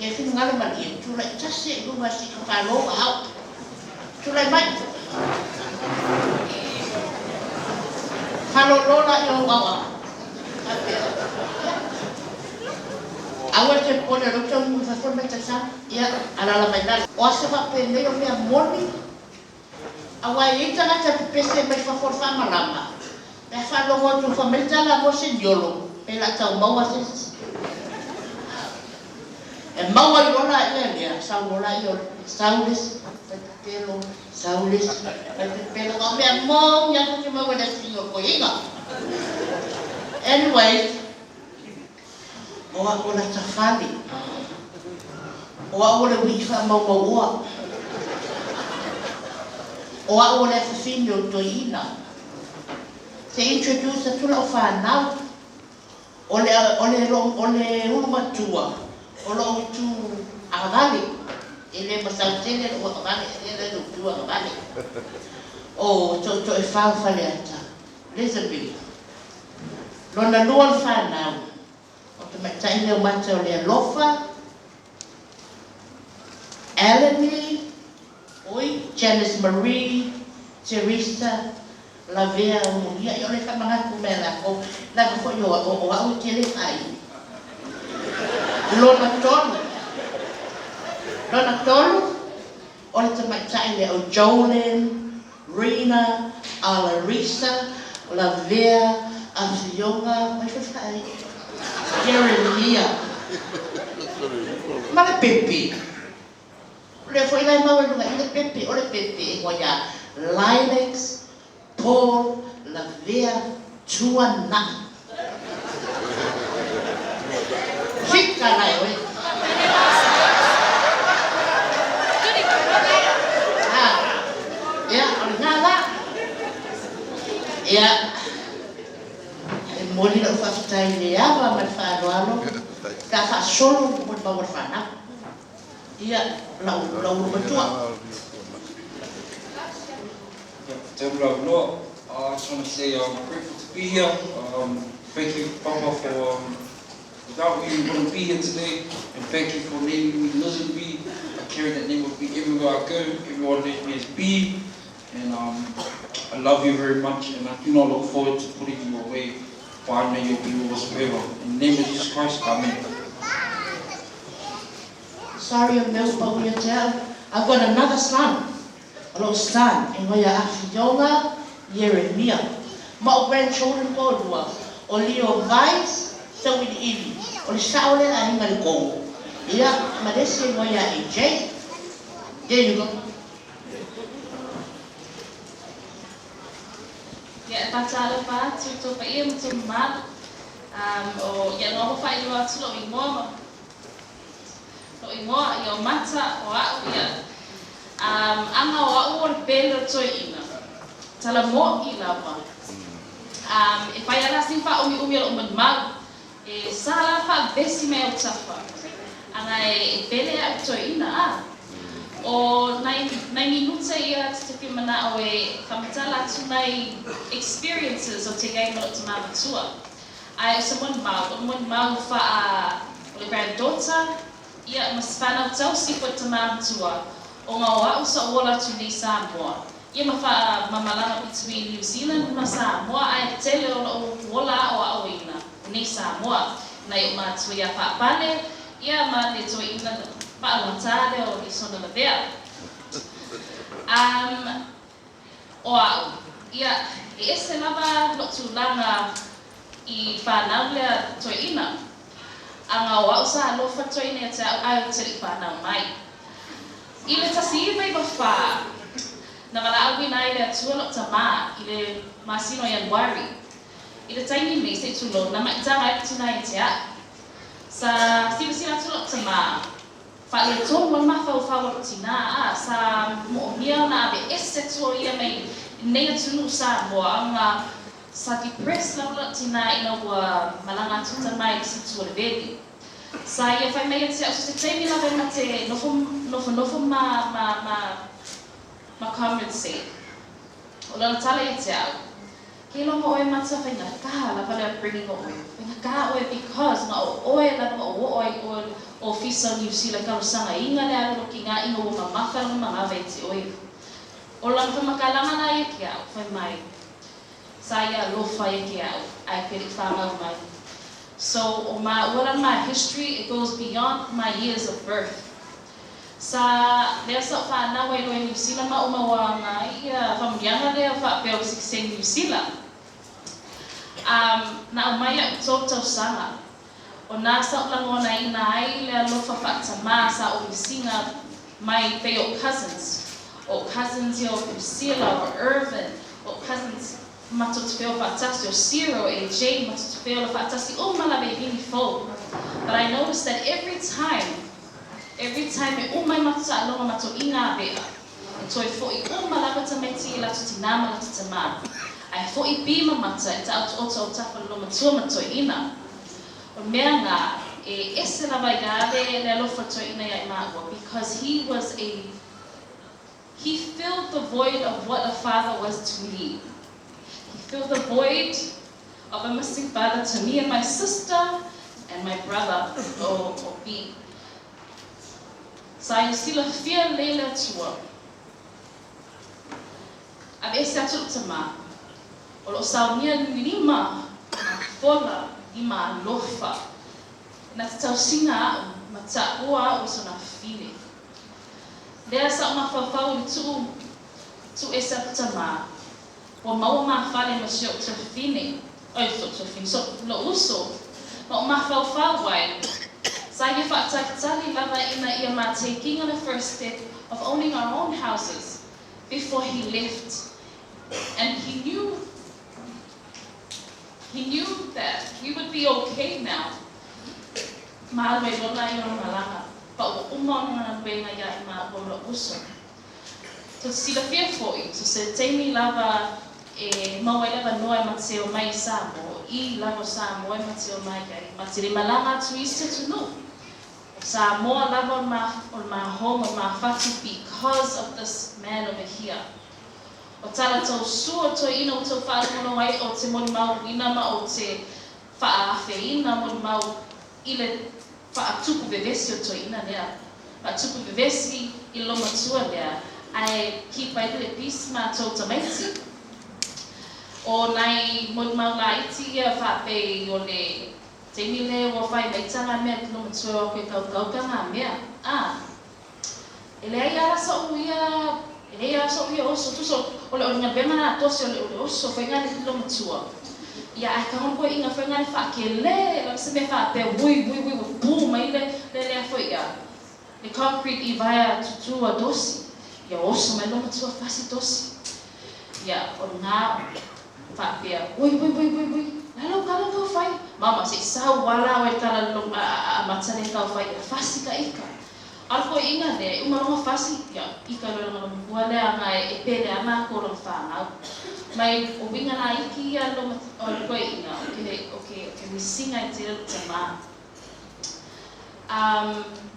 Ia e finagalo malie, tulai tasi i luga se i falo ou aao. Tulai mai. Faalolo laia o ou aoao. Faapea. Ia. Aua e te popole o lea ou te taunuu i fafo le maita sau. Ia, alaala mai lalo. O aso faapenei o mea moni, aua e i ai tagata e pepese mai fafo o le faamalama, pe a faalogo atu fai mai tala a Moseniolo, pe la tau maua se isi. E maua ai loa laia lea, sau loa laia o sau le isi, fai pepelo, sau le isi, fai pepelo. O mea moni lava tou te maua i le asiasiga o toeaiina. Anyways, o au o Latafale, o au o le ui'i faamaumauoa, o au o le afafine o toeaiina. Se i introduce atu lau fanau. O le, o le, o le ulu matua o lou itu agavale, e le masau tele lou agavale, e le lou itu agavale. O Toetoefau Faleata, Elizabeth. Lona lua o le fanau, o tamaitai lea o mata o le alofa, Alani, oi, Janice Marie, Teresa, Lavea Umulia, ia o le faamanatu mai a lakou, leaga foi o, o, o au e tele faaiu. Lona tolu, lona tolu, o le tamaitai lea o Jolene Rina Alarisa Lavea Afioga, mai foi faaiu, Jeremia, ma le pepe. O lea foi la e mau ai luga i le pepe, o le pepe e igoa ia Lilacs Paul Lavea Tuanai. Fika la e oe. Ah, ia, o lena la. Ia, e momoli lau faafetai i le ava ma le faaaloalo pe a faasolo le molimau a le fanau. Ia, lau, lau ulu matua. Taulau I just want to say I'm grateful to be here. Thank you, Papa, for without you, we wouldn't be here today. And thank you for naming me Lizenby. I carry that name with me everywhere I go. Everyone knows me as B. And I love you very much. And I do not look forward to putting you away. But I know you'll be with us forever. In the name of Jesus Christ, Amen. Sorry o mea ua pau ia te au. I've got another son, o lou son e igoa ia Afioga Ieremia. Ma o grandchildren toalua, o Leo Vice Tauiliili, o le sao lea a aiga i le Kongo, ia ma le isi e igoa ia AJ. There you go. Ia, e faatalofa atu i tou paia ma tou mamalu. O ia noa ua faailoa atu lou igoa ma Lou igoa, ia o Mata, o a'u ia. Aga o a'u o le pele o toeʻina. Tala moʻi lava. E fai ala sina faaʻumiʻumi o loʻu malimau. E sa la faavesi mai au tafa. Aga e pele a'u i toeʻina, a. O nai, nai minute ia te te manaʻo e faamatala atu nai experiences o te iai ma loʻu tamā matua. Ae o se molimau, o le molimau faa o le granddaughter, ia, ma se fanau tausi foi tamā matua, o nga o a'u sa ou ola atu nei Samoa, ia ma faa ma malaga between New Zealand ma Samoa, ae tele o lo'u ola a'oa'oina nei Samoa, nai o'u matua ia Faapale, ia ma le toeaina faalogotā lea o Lisona Lavea. Um, O a'u, ia, e ese lava lo'u tulaga i whanau lea toeaina, aga o a'u sa alofa toeaina ia te a'u ae ou te li'i whanau mai. I le 1994, na valaauina ai le Atua lo'u tamā i le masina o Ianuari. I le taimi nei, se i tulou, na maitaga ai le tina ia te a'u. Sa silasila atu lo'u tamā, Faaletonu ai mafaufau o lou tinā, a, sa moomia ona aveese atu o ia mai nei atunuu Samoa, aga sa depressed lava lou tinā ina ua malaga atu tama i le isi itu o le veli. Sa ia fai mai ia te au so se taimi lava e mate nofo nofonofo ma ma ma ma compensate. O lana tala ia te au. Ke loga oe mata faigata lava le upbringing o oe. Faigata oe because na o oe lava na o oo ai oe ofisa o Niu Sila i talosaga iga le alu loki nga iga ua mamafa lona manava ia te oe. O lana faamatalaga la ia ke a'u, fai mai, sa ia alofa ia ke a'u ae ke li'i fagau mai. So o maua la ma history, it goes beyond my years of birth. Sa lea sa ou fanau ai loa i Niu Sila ma ou maua aga ai ia faamanuiaga lea faapea o le sitiseni Niu Sila. Na aumai a'u tou tausaga. O nā sa ou lagonaina ai le alofa faatamā sa ou misiga mai pei o cousins. O cousins ia o Priscilla, o Irvin, o cousins matou te feo faatasi, o Ciro, AJ, matou te feola faatasi uma lava i vini fou. But I noticed that every time, every time e uma ai matou taaloga matou iga avea, e toe fo'i uma lava tamaiti i latou tinā ma latou tamā. Ae fo'i Bi ma Mata e taotaoto o tafa le olomatua ma toeaina. O mea ngā, e ese lava ia le le alofa toeaina ia i māua because he was a he filled the void of what a father was to me. He filled the void of a missing father to me and my sister and my brother o, o Bi. Sa ia silafia lelei le Atua. Aveese atu lou tamā, o loo saunia lima mafola, lima alofa, na te tausiga a'u ma ta'ua a'u i sona fafine. Lea sa ou mafaufau i le tuu tuu ese atu tamā, ua maua mafale ma si o'u tuafafine, oi so'u tuafafine, so lo'u uso, ma ou mafaufau ai, sa ia faatalitali lava ina ia ma taking the first step of owning our own houses before he left. And he knew that we would be okay now. Ma alu ai lola i ona malaga, pa ua uma ona galuega ia i maua ma lo'u uso. To silafia fo'i, so se taimi lava e maua ai le avanoa e mateo mai i Samoa, i lava o Samoa e mateo mai ai, ma te le malaga atu i isi atunuu. Samoa lava o le maho ma mafatu because of this man over here. O tala tau sua toeaina o tou faalogologo ai o te molimauina ma o te faaafeina molimau i le faatupu vevesi o toeaina lea. Faatupu vevesi i le lomatua lea, ae keep ai le peace matou tamaiti. O nai molimau laiti ia faapei o le taimi le ua fai mai taga mea te lomatua o koe kaukau ka ngā mea. Ah, e leai ala sa'u ia, e leai ala sa'u ia oso tusa o le galuega na tosi o le oso faiga le lomatua. Ia ae tago koe iga faiga le faakele lava se mea faapea ui ui ui ua pu mai le le lea foi ia le concrete i vaea tutu a tosi. Ia oso mai lomatua fasi tosi. Ia o ngā faapea ui ui ui ui ui lalo kala kau fai. Mama se sau wala o e tala lo a mata le kau fai ia fasi ka ika. Ala koe inga le, uma longa fasi, ia, ika lo longa makua lea nga e pele ama ko longa whāngau. Mai o winga la iki ia lo o le koe inga, o ke misinga i te reo tamā.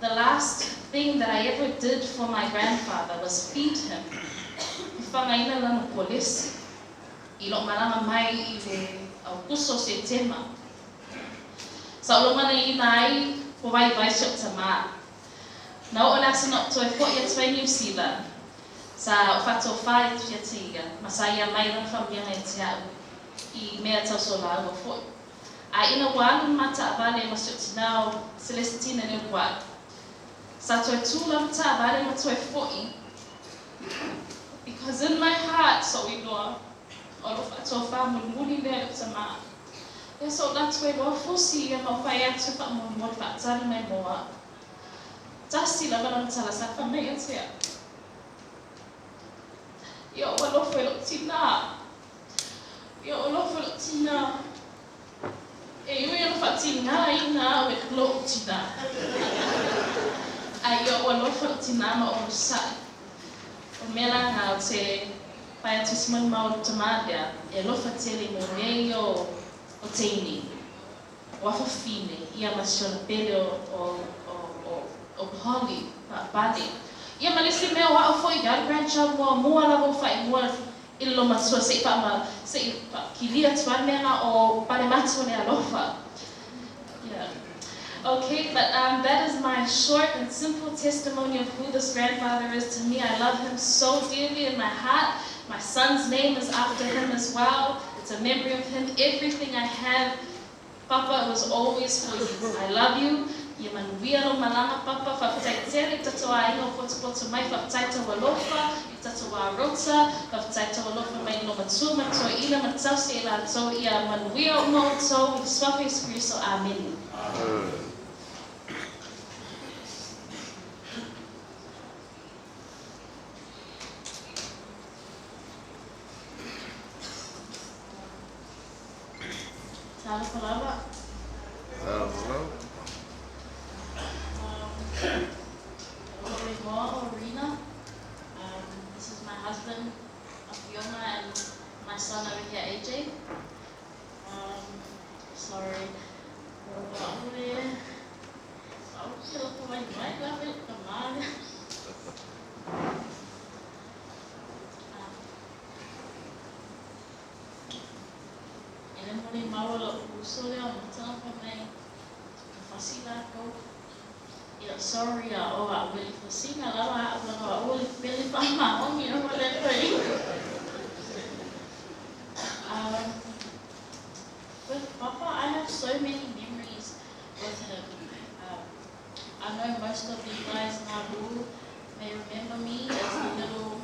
The last thing that I ever did for my grandfather was feed him. I whangaina lana polesi. I lo malanga mai i le Aukuso Setema. Sa o lomana ina ai, ko vai vai si o tamā. Na o le aso na o toe fo'i atu ai Niu Sila. Sa o faatofā i atu ia te ia, ma sa ia mai lana faamanuiaga ia te a'u i mea tausolaua fo'i. A ina ua alu le ma taavale ma si o tinā o Celestina Leukua'i. Sa toe tū lava taavale ma toe fo'i. Because in my heart, so'u iloa, o loo faatofā mulimuli lea i lou tamā. Ia sa ou latu ai loa fusi ia ma ou fai atu e faamolemole faatali mai mo a'u. Tasi lava lana tala sa fai mai ia te a'u. Ia ou alofa i lou tinā. Ia ou alofa i lou tinā. E ui ona faatigā ina au e lou tinā. Ae ia ou alofa i lou tinā ma ou onosa'i. O mea la ngā o te pai atu si molimau o le tamā lea, e alofa tele mo mea ia o teine, o afafine, ia ma si ona pele o Polly, ma Pale. Ia ma le isi mea o a'u fo'i ia le grandchild muamua lava ua faaigoa. I le loomatua se'i faama se'i faakilia atu ai le mea lena o pale matua o le alofa. Yeah. Okay, but that is my short and simple testimony of who this grandfather is to me. I love him so dearly in my heart. My son's name is after him as well. It's a memory of him. Everything I have, Papa, it was always for you. I love you. Ia manuia lou malaga, Papa. Faafetai tele i tatou aiga o potopoto mai. Faafetai tau alofa i tatou ā-rota. Faafetai tau alofa mai i loomatua ma le toeaina ma le tausi e latou. Ia manuia uma outou i le Suafa o Iesu Keriso. Amene. Talofa lava. Talofa lava. O lo'u igoa o Rina. This is my husband, Afioga, and my son over here, AJ. Sorry. O a'u e, a'u ou te loto waiwai lava i lo'u tamā lea. E le molimau a lo'u uso lea o Mata na fai mai, na fasi lakou. Ia, sorry a o a'u e le fasiga lava a'u leaga o a'u o le pele faamaoni o le toeaina. With Papa, I have so many memories with him. I know most of you guys Nauru may remember me as the little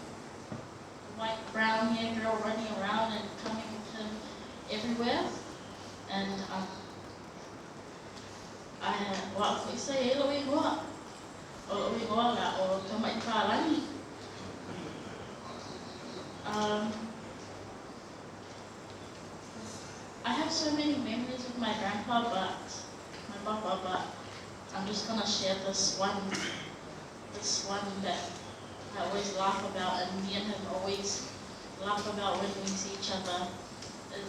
white brown hair girl running around and coming with him everywhere. And I o a'u fo'i sa i ai lo'u igoa. O lo'u igoa la o Tamaipālagi. I have so many memories with my grandpa, but my papa, but I'm just gonna share this one that I always laugh about, and me and him always laugh about when we see each other. Is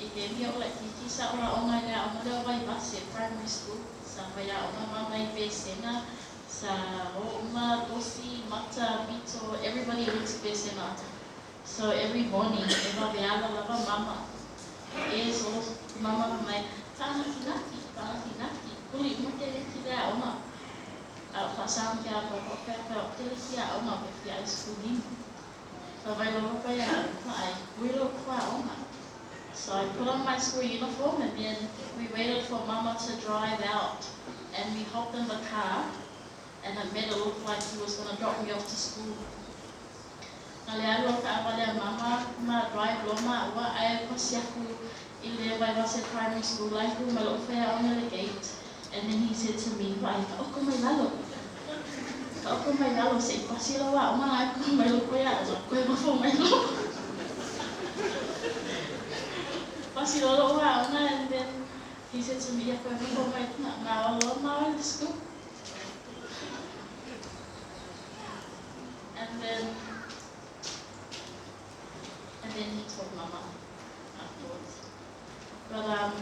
i te mea o laitiiti sa o aoga i le aoga lea o Vaivase Primary School, sa faiaoga mama i Pesena, sa o uma Tosi, Mata, Vito, everybody went to Pesena. So every morning e wawe ala lava mama. E so mama fai mai, Taanatinati, taanatinati, kuli uma te leti le aoga. A o faasā ke a papa pea pea o te leti aoga pe fia ai schooling. Fa vai loa papa ia au, ai, ui lo kua aoga. So I put on my school uniform and then we waited for mama to drive out and we hopped in the car and it made it look like he was going to drop me off to school. Na le alu o le taavale a mama ma drive loa maua ae pasi aku i le Vaivase Primary School la e ku mai lo'u faiaoga i le gate and then he said to me, Va'ai, taoto mai lalo. Taoto mai lalo se'i pasi lau aoga ae ku mai lou faiaoga, koe nofo mai loa. Pasi loa lo'u aoga and then he said to me, Ia koe nofo mai na loa maua i le school. And then he told mama afterwards. But I'm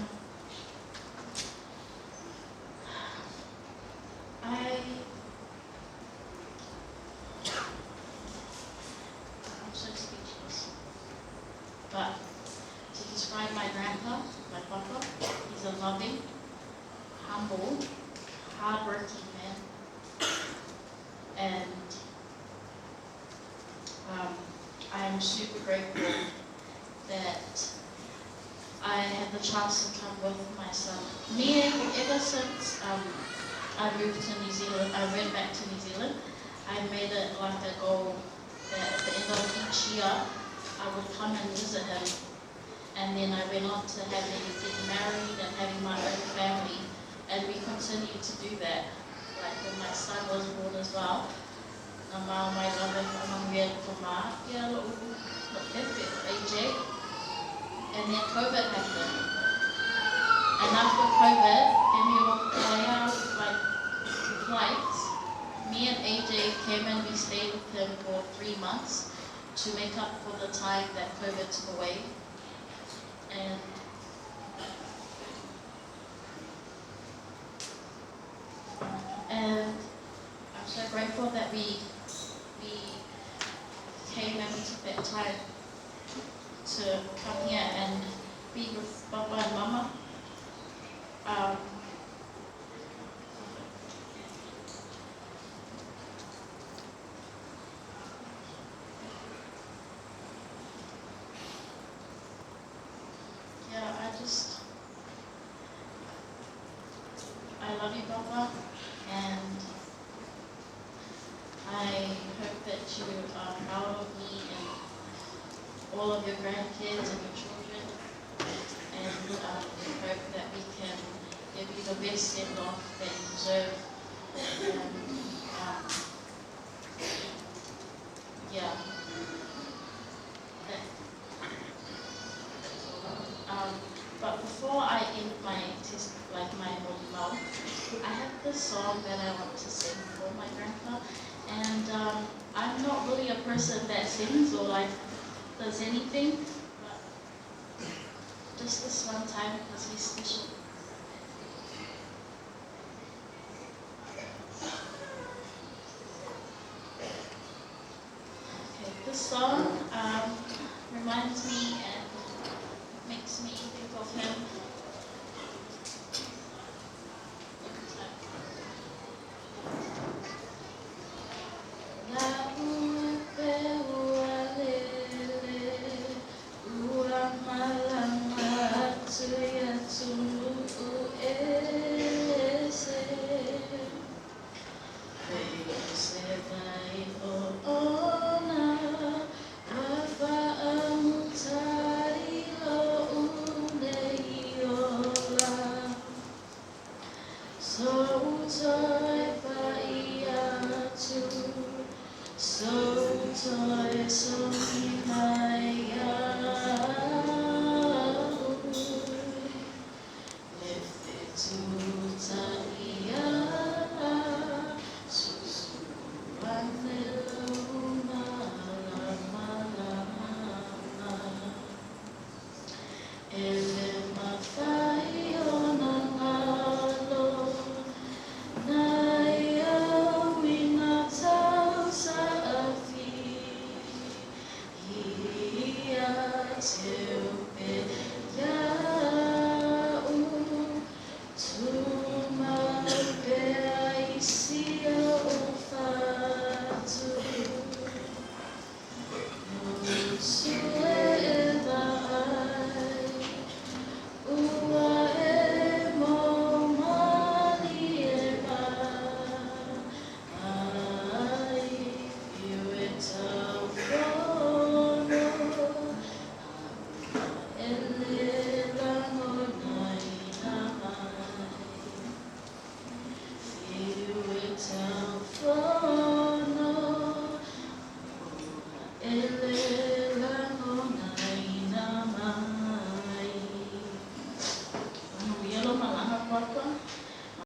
so speechless. But to describe my grandpa, my papa, he's a loving, humble, hardworking man. And I am super grateful that I had the chance to come with my son. Me, ever since I moved to New Zealand, I went back to New Zealand, I made it like a goal that at the end of each year, I would come and visit him. And then I went on to having getting married and having my own family. And we continued to do that. Like when my son was born as well, na ma mai lava e whaamanuia i ka mā ia lo'u lo'u pepe o AJ. And then COVID happened. And after COVID, gave me a like flights. Me and AJ came and we stayed with him for 3 months to make up for the time that COVID took away. And I'm so grateful that we came and we took that time. to come here and be with Papa and Mama. Yeah, I love you, Papa, and I hope that you are proud of me and all of your grandkids and your children, and hope that we can give you the best send-off that you deserve. And yeah. But before I end my test, like my molimau, I have this song that I want to sing for my grandpa, and I'm not really a person that sings or like does anything, but just this one time because he's special. Okay, this song reminds me